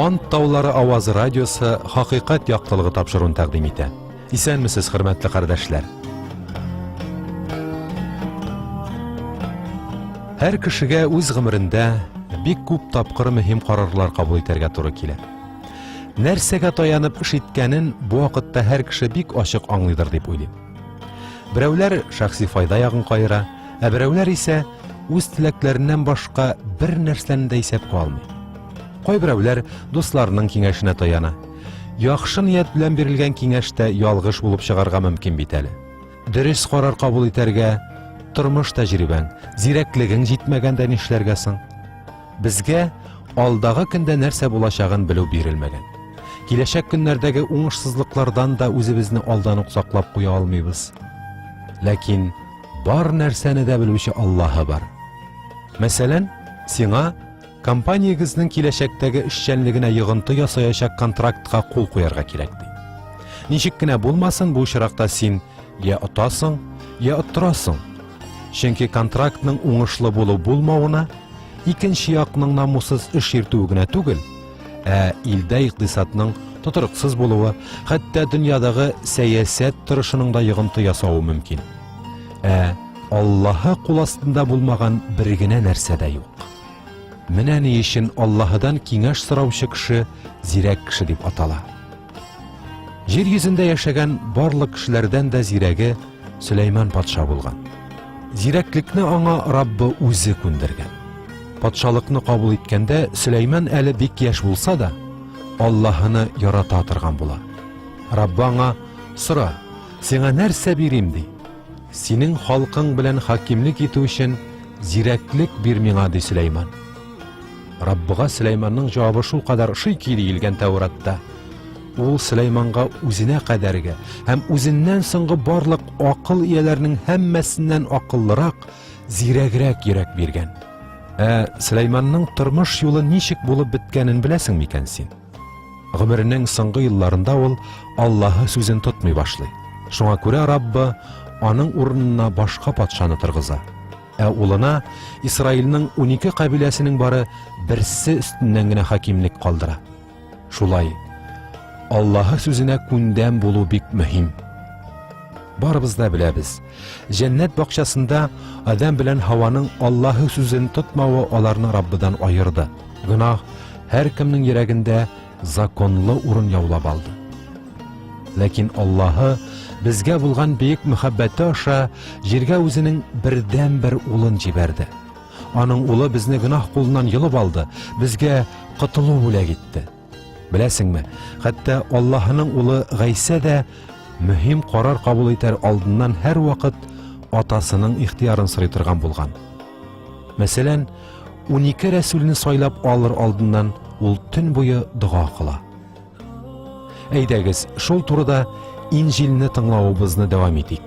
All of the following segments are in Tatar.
Ант таулары авазы радиосы хакыйкать яктылыгы тапшыруын тәкъдим итә. Исәнмесез, хөрмәтле кардәшләр. Һәр кешегә үз гомерендә бик күп тапкыр мөһим карарлар кабул итәргә туры килә. Нәрсәгә таянып эш иткәнен бу вакытта һәр кеше бик ачык аңлыйдыр дип уйлыйм. Берәүләр шәхси файда ягын каера, ә берәүләр исә үз теләкләреннән башка бер нәрсәне дә исәпкә алмый. Кайберәүләр дусларының киңәшенә таяна. Яхшы ният белән бирелгән киңәш тә ялгыш булып чыгарга мөмкин бит әле. Дөрес карар кабул итәргә тормыш тәҗрибәң, зирәклегең җитмәгәндә нишләргә соң? Безгә алдагы көндә нәрсә булачагын белү бирелмәгән. Киләчәк көннәрдәге уңышсызлыклардан да үзебезне алдан ук саклап куя алмыйбыз. Ләкин бар нәрсәне дә белүче Аллаһы бар. Мәсәлән, сиңа компаниягезнең киләчәктәге эшчәнлегенә йогынты ясаячак контрактка кул куярга кирәк ди. Ничек кенә булмасын, бу очракта син я отасың, я оттырасың. Чөнки контрактның уңышлы булу-булмавына икенче якның намуссыз эш йөртүе генә түгел, ә илдә икътисадның тотрыксыз булуы, хәтта дөньядагы сәясәт торышының да йогынты ясавы мөмкин. Ә Аллаһы кул астында булмаган бер генә нәрсә дә юк. Менә ни өчен Аллаһыдан киңәш сораучы кеше зирәк кеше дип атала. Җир йөзендә яшәгән барлык кешеләрдән дә зирәге Сөләйман патша булган. Зирәклекне аңа Раббы үзе күндергән. Патшалыкны кабул иткәндә Сөләйман әле бик яшь булса да, Аллаһыны ярата торган була. Раббы аңа: "Сора, сиңа нәрсә бирим?" ди. Синең халкың белән хакимлек итү өчен зирәклек бир миңа, ди Сөләйман. Раббыга Сөләйманның җавабы шулкадәр ошый ки, диелгән Тәүратта. Ул Сөләйманга үзенә кадәрге һәм үзеннән соңгы барлык акыл ияләренең һәммәсеннән акыллырак, зирәгрәк йөрәк биргән. Ә Сөләйманның тормыш юлы ничек булып беткәнен беләсең микән син? Гомеренең соңгы елларында ул Аллаһы сүзен тотмый башлый. Шуңа күрә Раббы аның урынына башка патшаны торгыза. Ә улына Исраилның 12 кабиләсенең бары берсе өстеннән генә хакимлек калдыра. Шулай, Аллаһы сүзенә күндәм булу бик мөһим. Барыбыз да беләбез, җәннәт бакчасында Адәм белән Һаваның Аллаһы сүзен тотмавы аларны Раббыдан аерды. Гөнаһ һәркемнең йөрәгендә законлы урын яулап алды. Ләкин Аллаһы безгә булган бөек мөхәббәте аша җиргә үзенең бердәнбер улын җибәрде. Аның улы безне гөнаһ кулыннан йолып алды, безгә котылу бүләк итте. Беләсеңме, хәтта Аллаһының улы Гайсә дә мөһим карар кабул итәр алдыннан һәрвакыт атасының ихтыярын сорый торган булган. Мәсәлән, 12 рәсүлне сайлап алыр алдыннан ул төн буе дога кыла. Әйдәгез, шул турыда Инҗилне тыңлавыбызны дәвам итик.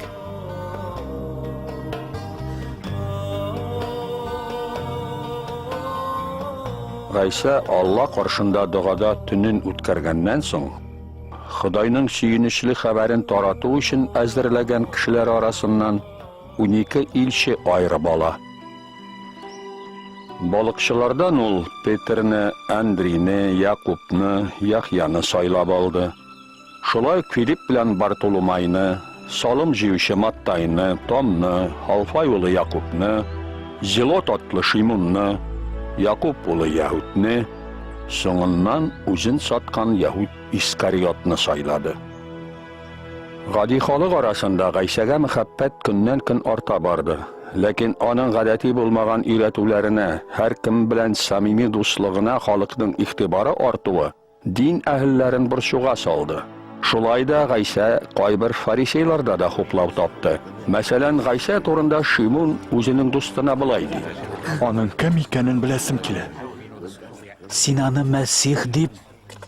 Гайсә Алла каршында догада төнен үткәргәннән соң, Ходайның сөенечле хәбәрен тарату өчен әзерләгән кешеләр арасыннан 12 илче аерып ала. Балыкчылардан ул Петерне, Андрейны, Якубны, Яхъяны сайлап алды. Шулай ук Филипп белән Бартоломайны, салым җыючы Маттайны, Томны, Алфай улы Якубны, Зелот атлы Шимунны, Якуб улы Яһүдне, соңыннан үзен саткан Яһүд Искариотны сайлады. Гади халык арасында Гайсәгә мәхәббәт көннән-көн арта барды. Ләкин аның гадәти булмаган өйрәтүләренә, һәркем белән самими дуслыгына халыкның игътибары артуы дин әһелләрен борчуга салды. Шулай да Гайсә кайбер фарисейларда да хуплау тапты. Мәсәлән, Гайсә турында Шимун үзенең дустына болай ди. Аның кем икәнен беләсем килә. Син аны Мәсих дип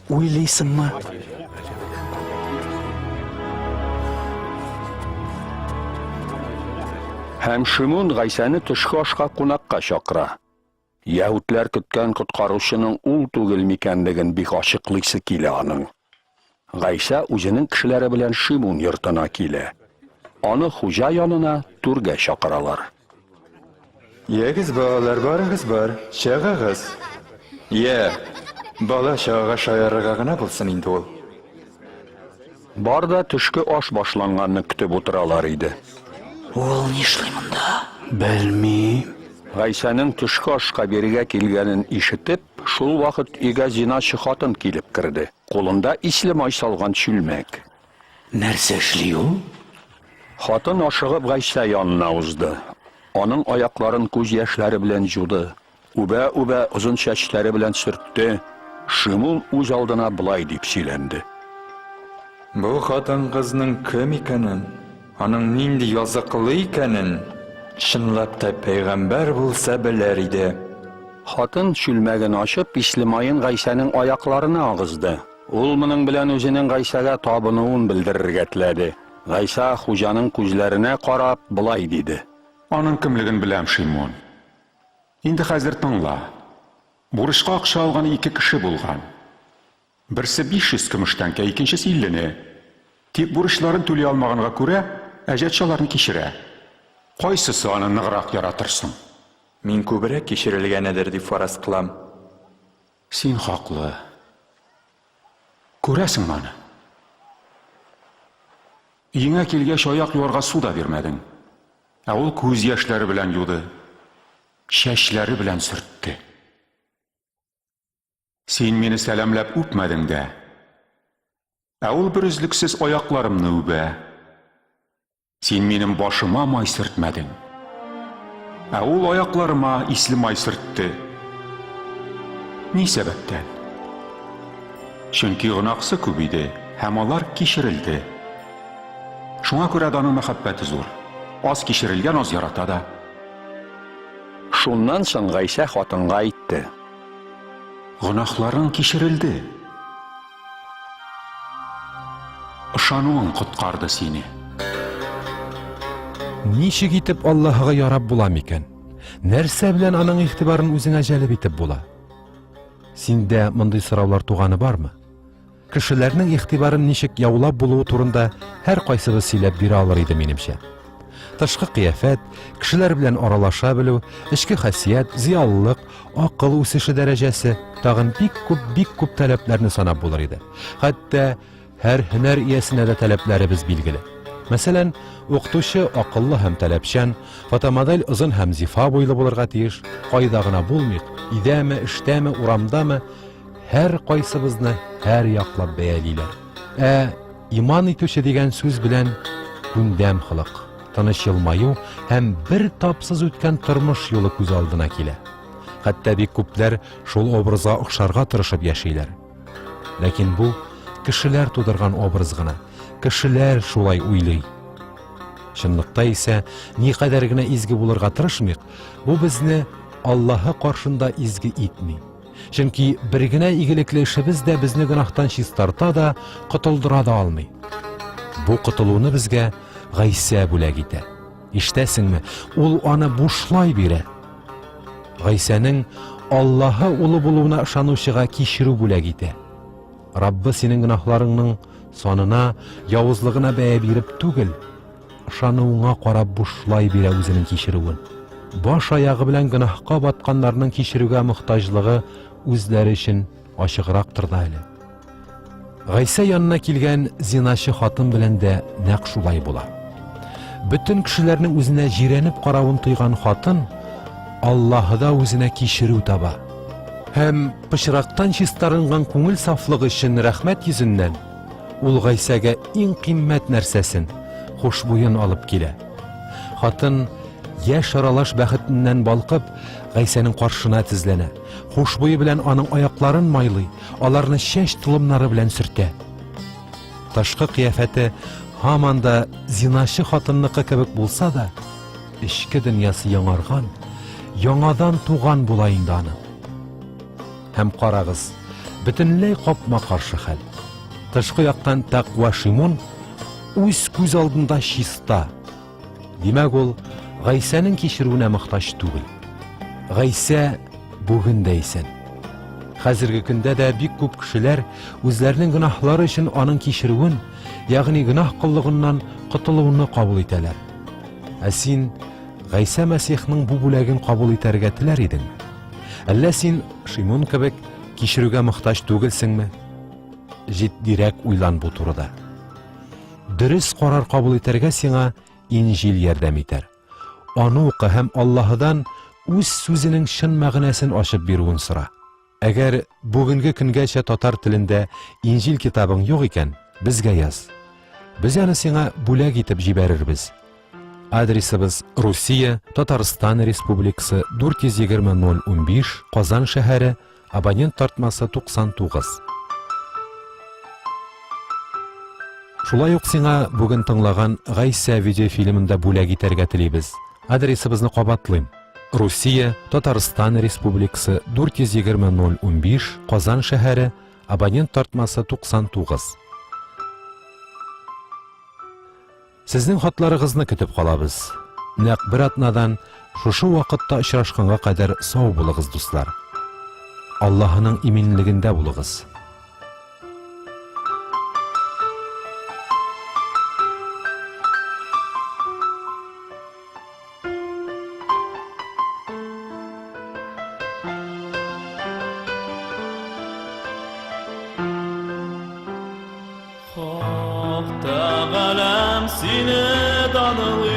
Уйлыйсыңмы? Һәм Шимун Гайсәне төшке ашка кунакка чакыра. Яһүдләр көткән коткаручының ул түгел микәнлеген бик ачыклыйсы килә аның. Гайсә үзенең кешеләре белән Шимун йортына килә. Аны хуҗа янына түргә чакыралар. Ягез, балалар, барыгыз бар, чыгыгыз. Я, бала чагага шаярырга гына булсын инде ул. Бар да төшке аш башланганны көтеп утыралар иде. Ул нишли монда? Белмим. Гайсәнең төшке ашка бирегә килгәнен ишетеп, шул вакыт өйгә зиначы хатын килеп керде. Кулында исле май салган чүлмәк. Нәрсә эшли ул? Хатын ашыгып Гайсә янына узды. Аның аякларын күз яшьләре белән җуды. Үбә-үбә озын чәчләре белән сөртте. Шимун үз алдына болай дип сөйләнде. Бу хатын-кызның кем икәнен, аның нинди языклы икәнен, чынлап та пәйгамбәр булса белер иде. Хатын, чүлмәген ачып, исле маен Гайсәнең аякларына агызды. Ул моның белән үзенең Гайсәгә табынуын белдерергә теләде. Гайсә, хуҗаның күзләренә карап, болай диде. Аның кемлеген беләм, Шимун. Инде хәзер тыңла. Бурычка акча алган ике кеше булган. Берсе 500 көмеш тәңкә, икенчесе иллене. Тик бурычларын түли алмаганга күрә, әҗәтче аларны кичерә. Кайсысы аны ныграк яратыр соң? Мин күбрәк кичерелгәнедер дип фараз кылам. Син хаклы. Күрәсеңме аны? Өеңә килгәч, аяк юарга су да бирмәдең. Ә ул күз яшьләре белән юды, чәчләре белән сөртте. Син мине сәламләп үпмәдең дә. Ә ул берөзлексез аякларымны үбә. Син минем башыма май сөртмәдең. Ә ул аякларыма исле май сөртте. Ни сәбәптән? Чөнки гөнаһсы күп иде, һәм алар кичерелде. Шуңа күрә дә аның мәхәббәте зур. Аз кичерелгән аз ярата да. Шуннан соң Гайсә хатынга әйтте. Гөнаһларың кичерелде. Ышануың коткарды сине. Ничек итеп Аллаһыга ярап була микән? Нәрсә белән аның игътибарын үзеңә җәлеп итеп була? Синдә мондый сораулар туганы бармы? Кешеләрнең игътибарын ничек яулап булуы турында һәркайсыбыз сөйләп бирә алыр иде, минемчә. Тышкы кыяфәт, кешеләр белән аралаша белү, эчке хасият, зыялылык, акыл үсеше дәрәҗәсе, тагын бик күп, бик күп таләпләрне санап булыр иде. Хәтта һәр һөнәр иясенә дә таләпләребез билгеле. Мәсәлән, укытучы акыллы һәм таләпчән, фотомодель озын һәм зифа буйлы булырга тиеш, кайда гына булмыйк, өйдәме, эштәме, урамдамы, Һәр кайсыбызны һәр яклап бәялиләр. Ә иман итүче дигән сүз белән күндәм холык, тыныч елмаю һәм бер тапсыз үткән тормыш юлы күз алдына килә. Хәтта бик күпләр шул образга охшарга тырышып яшиләр. Ләкин бу кешеләр тудырган образ гына. Кешеләр шулай уйлый. Чынлыкта исә никадәр генә изге булырга тырышмыйк, бу безне Аллаһы каршында изге итми. Чөнки бер генә игелекле эшебез дә безне гөнаһтан чистарта да, котылдыра да алмый. Бу котылуны безгә Гайсә бүләк итә. Ишетәсеңме? Ул аны бушлай бирә. Гайсәнең Аллаһы улы булуына ышанучыга кичерү бүләк итә. Раббы синең гөнаһларыңның санына, явызлыгына бәя биреп түгел, Ышануыңа карап бушлай бирә үзенең кичерүен. Баш аягы белән гөнаһка батканнарның кичерүгә мохтаҗлыгы үзләре өчен ачыграктыр да әле. Гайсә янына килгән зиначы хатын белән дә нәкъ шулай була. Бөтен кешеләрнең үзенә җирәнеп каравын тойган хатын Аллаһыда үзенә кичерү таба. Һәм пычрактан чистарынган күңел сафлыгы өчен рәхмәт йөзеннән Ул Гайсәгә иң кыйммәт нәрсәсен, хушбуен алып килә. Хатын яшь аралаш бәхетеннән балкып, Гайсәнең каршына тезләнә. Хушбуе белән аның аякларын майлый, аларны чәч толымнары белән сөртә. Тышкы кыяфәте һаман да зиначы хатынныкы кебек булса да, эчке дөньясы яңарган, яңадан туган була инде аның. Һәм карагыз, бөтенләй капма-каршы хәл. Тышкы яктан тәкъва Шимун үз күз алдында чиста. Димәк, ул Гайсәнең кичерүенә мохтаҗ түгел. Гайсә бүген дә исән. Хәзерге көндә дә бик күп кешеләр үзләренең гөнаһлары өчен аның кичерүен, ягъни гөнаһ коллыгыннан котылуны кабул итәләр. Ә син Гайсә Мәсихның бу бүләген кабул итәргә теләр идеңме? Әллә син Шимун кебек кичерүгә мохтаҗ түгелсеңме? Җитдирәк уйлан бу турыда. Дөрес карар кабул итәргә сиңа Инҗил ярдәм итәр. Аны укы һәм Аллаһыдан үз сүзенең чын мәгънәсен ачып бирүен сора. Әгәр бүгенге көнгәчә татар телендә Инҗил китабың юк икән, безгә яз. Без аны сиңа бүләк итеп җибәрербез. Адресыбыз Русия, Татарстан Республикасы, 420 015, Казан шәһәре, Абонент тартмасы 99. Шулай ук сиңа бүген тыңлаган Гайсә видеофильмында бүләк итәргә телибез. Адресыбызны кабатлыйм. Русия, Татарстан Республикасы, 420 015, Казан шәһәре, абонент тартмасы 99. Сезнең хатларыгызны көтеп калабыз. Нәкъ бер атнадан шушы вакытта очрашканга кадәр сау булыгыз, дуслар. Аллаһының иминлегендә булыгыз. Хак Тәгаләм сине данлыйм,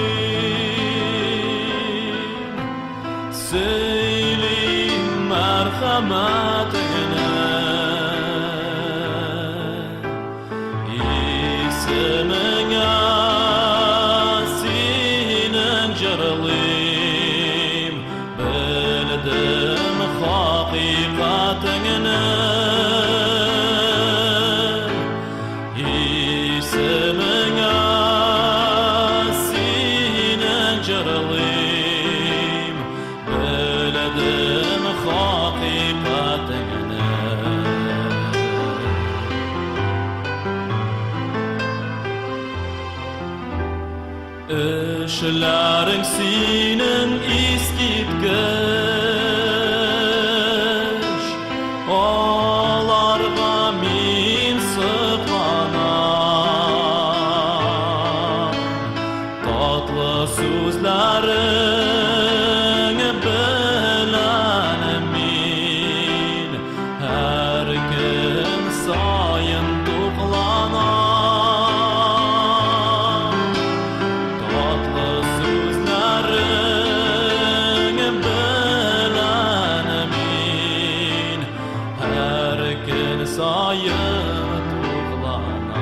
Сөйлим мәрхәмәтеңне. Исемеңә синең җырлыйм, Белдем хакыйкатеңне. Исемеңә синең җырлыйм, Белдем хакыйкатеңне. Эшләрең синең искиткеч, Аларга мин сокланам. Татлы сүзләрең белән мин һәр көн саен тукланам. Татлы сүзләрең белән мин һәр көн саен тукланам.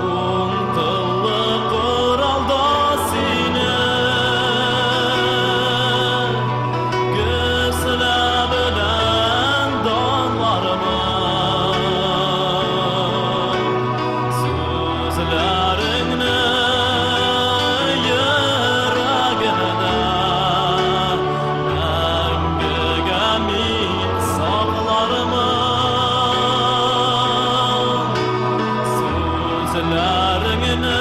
Ун кыллы коралда синең Гөслә белән данлармын. Сүзләреңне йөрәгемдә мәңгегә мин саклармын. Сүзләреңне